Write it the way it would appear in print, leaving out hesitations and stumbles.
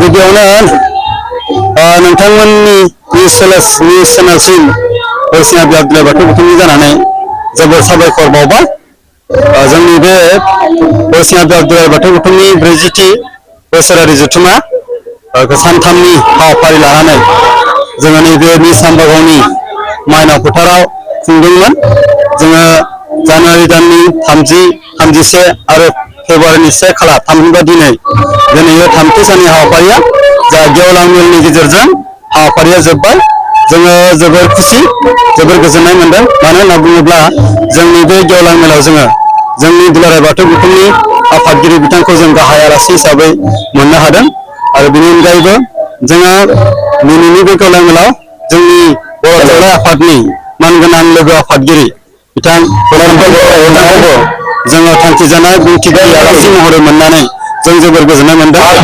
गिबियावनो नोंथांमोननि निउस चेनेलसिम बरसिङा बियाबदुलाय बाथौ गुथुमनि जानानै जोबोर साबायखर बावबाय। जोंनि बे बरसिङा बियाबदुलाय बाथौ गुथुमनि 40थि बोसोरारि जथुमा सानथामनि हाबाफारि लानानै जोङो नैबे निसामबागावनि माइनाव फोथाराव खुंदोंमोन। जोङो जानुवारि दाननि 30, 31 आरो फेब्रुवारिनि 1 खालार थामहिनबा दिनै थामथि साननि हाबाफारिया जा गेवलां मेलनि गेजेरजों हाबाफारिया जोब्बाय। जोङो जोबोर खुसि, जोबोर गोजोननाय मोनदों। मानो होनना बुङोब्ला जोंनि बे गेवलां मेलाव जोङो जोंनि दुलाराय बाथौ गुथुमनि आफादगिरि बिथांखौ जों गाहाय आलासि हिसाबै मोननो हादों। आरो बेनि अनगायैबो जोङो दिनैनि बे गेवलां मेलाव जोंनि बर' थुनलाइ आफादनि मानगोनां लोगो आफादगिरि बिथां जोङो थांखिजानाय बुंथिगिरि आलासि महरै मोननानै जों जोबोर गोजोननाय मोनदों।